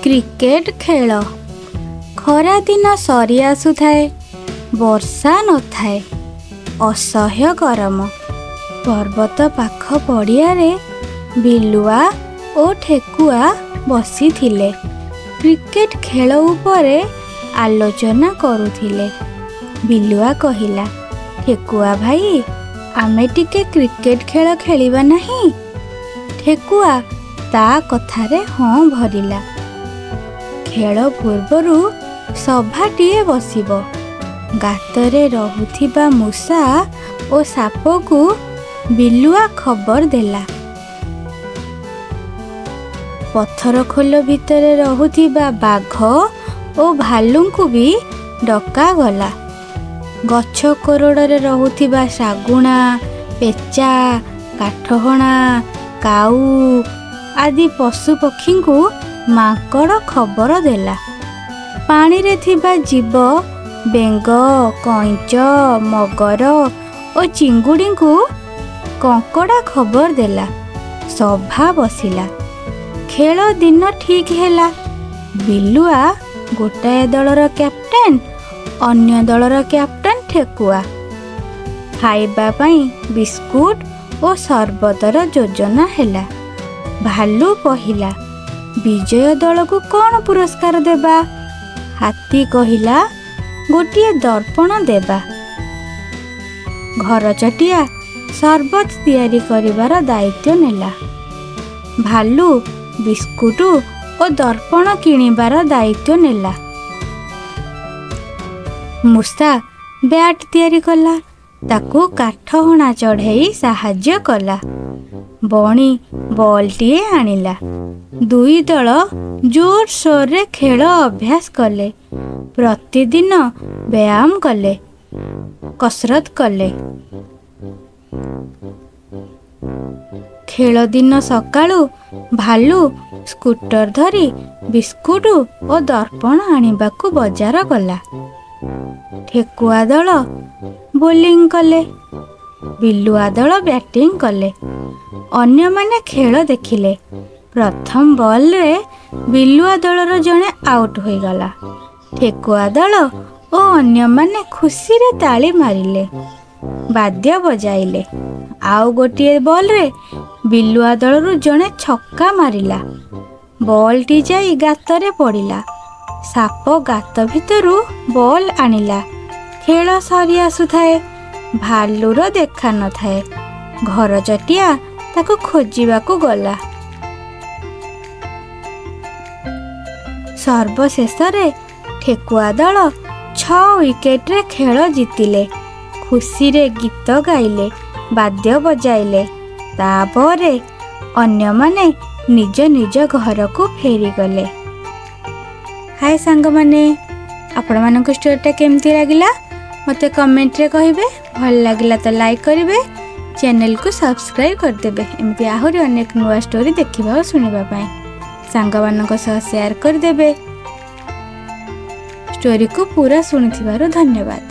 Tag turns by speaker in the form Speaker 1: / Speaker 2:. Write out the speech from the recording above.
Speaker 1: Cricket ଖେଳ। ଖରାଦିନ ସରି ଆସୁଥାଏ, ବର୍ଷା ନଥାଏ, ଅସହ୍ୟ ଗରମ। ପର୍ବତ ପାଖ ପଡ଼ିଆରେ ବିଲୁଆ ଓ ଠେକୁଆ ବସିଥିଲେ। କ୍ରିକେଟ ଖେଳ ଉପରେ ଆଲୋଚନା କରୁଥିଲେ। ବିଲୁଆ କହିଲା, ଠେକୁଆ ଭାଇ, ଆମେ ଟିକେ କ୍ରିକେଟ ଖେଳ ଖେଳିବା ନାହିଁ? ଠେକୁଆ ତା କଥାରେ ହଁ ଭରିଲା। ଖେଳ ପୂର୍ବରୁ ସଭାଟିଏ ବସିବ। ଗାତରେ ରହୁଥିବା ମୂଷା ଓ ସାପକୁ ବିଲୁଆ ଖବର ଦେଲା। ପଥର ଖୋଲ ଭିତରେ ରହୁଥିବା ବାଘ ଓ ଭାଲୁଙ୍କୁ ବି ଡକାଗଲା। ଗଛ କୋରଡ଼ରେ ରହୁଥିବା ଶାଗୁଣା, ପେଚା, କାଠହଣା, କାଉ ଆଦି ପଶୁପକ୍ଷୀଙ୍କୁ ମାଙ୍କଡ଼ ଖବର ଦେଲା। ପାଣିରେ ଥିବା ଜୀବ ବେଙ୍ଗ, କଇଁଚ, ମଗର ଓ ଚିଙ୍ଗୁଡ଼ିଙ୍କୁ କଙ୍କଡ଼ା ଖବର ଦେଲା। ସଭା ବସିଲା। ଖେଳ ଦିନ ଠିକ୍ ହେଲା। ବିଲୁଆ ଗୋଟାଏ ଦଳର କ୍ୟାପ୍ଟେନ୍, ଅନ୍ୟ ଦଳର କ୍ୟାପ୍ଟେନ୍ ଠେକୁଆ। ଖାଇବା ପାଇଁ ବିସ୍କୁଟ ଓ ସରବତର ଯୋଜନା ହେଲା। ଭାଲୁ କହିଲା, ବିଜୟ ଦଳକୁ କ'ଣ ପୁରସ୍କାର ଦେବା? ହାତୀ କହିଲା, ଗୋଟିଏ ଦର୍ପଣ ଦେବା। ଘରଚଟିଆ ସରବତ ତିଆରି କରିବାର ଦାୟିତ୍ୱ ନେଲା। ଭାଲୁ ବିସ୍କୁଟ ଓ ଦର୍ପଣ କିଣିବାର ଦାୟିତ୍ୱ ନେଲା। ମୂଷା ବ୍ୟାଟ୍ ତିଆରି କଲା, ତାକୁ କାଠହଣା ଚଢ଼େଇ ସାହାଯ୍ୟ କଲା। ବଣି ବଲ୍ଟିଏ ଆଣିଲା। ଦୁଇ ଦଳ ଜୋରସୋରରେ ଖେଳ ଅଭ୍ୟାସ କଲେ। ପ୍ରତିଦିନ ବ୍ୟାୟାମ କଲେ, କସରତ କଲେ। ଖେଳ ଦିନ ସକାଳୁ ଭାଲୁ ସ୍କୁଟର ଧରି ବିସ୍କୁଟ ଓ ଦର୍ପଣ ଆଣିବାକୁ ବଜାର ଗଲା। ଠେକୁଆ ଦଳ ବୋଲିଂ କଲେ, ବିଲୁଆ ଦଳ ବ୍ୟାଟିଂ କଲେ। ଅନ୍ୟମାନେ ଖେଳ ଦେଖିଲେ। ପ୍ରଥମ ବଲ୍ରେ ବିଲୁଆ ଦଳର ଜଣେ ଆଉଟ୍ ହୋଇଗଲା। ଠେକୁଆ ଦଳ ଓ ଅନ୍ୟମାନେ ଖୁସିରେ ତାଳି ମାରିଲେ, ବାଦ୍ୟ ବଜାଇଲେ। ଆଉ ଗୋଟିଏ ବଲ୍ରେ ବିଲୁଆ ଦଳରୁ ଜଣେ ଛକା ମାରିଲା। ବଲ୍ଟି ଯାଇ ଗାତରେ ପଡ଼ିଲା। ସାପ ଗାତ ଭିତରୁ ବଲ୍ ଆଣିଲା। ଖେଳ ସରି ଆସୁଥାଏ, ଭାଲୁର ଦେଖା ନଥାଏ। ଘରଚଟିଆ ତାକୁ ଖୋଜିବାକୁ ଗଲା। ସର୍ବଶେଷରେ ଠେକୁଆ ଦଳ 6 ୱିକେଟରେ ଖେଳ ଜିତିଲେ। ଖୁସିରେ ଗୀତ ଗାଇଲେ, ବାଦ୍ୟ ବଜାଇଲେ। ତାପରେ ଅନ୍ୟମାନେ ନିଜ ନିଜ ଘରକୁ ଫେରିଗଲେ। ହାଏ ସାଙ୍ଗମାନେ, ଆପଣମାନଙ୍କୁ ଷ୍ଟୋରିଟା କେମିତି ଲାଗିଲା ମୋତେ କମେଣ୍ଟରେ କହିବେ। ଭଲ ଲାଗିଲା ତ ଲାଇକ୍ କରିବେ, ଚ୍ୟାନେଲକୁ ସବସ୍କ୍ରାଇବ୍ କରିଦେବେ ଏମିତି ଆହୁରି ଅନେକ ନୂଆ ଷ୍ଟୋରି ଦେଖିବା ଓ ଶୁଣିବା ପାଇଁ। ସାଙ୍ଗମାନଙ୍କ ସହ ସେୟାର କରିଦେବେ। ଷ୍ଟୋରିକୁ ପୁରା ଶୁଣିଥିବାରୁ ଧନ୍ୟବାଦ।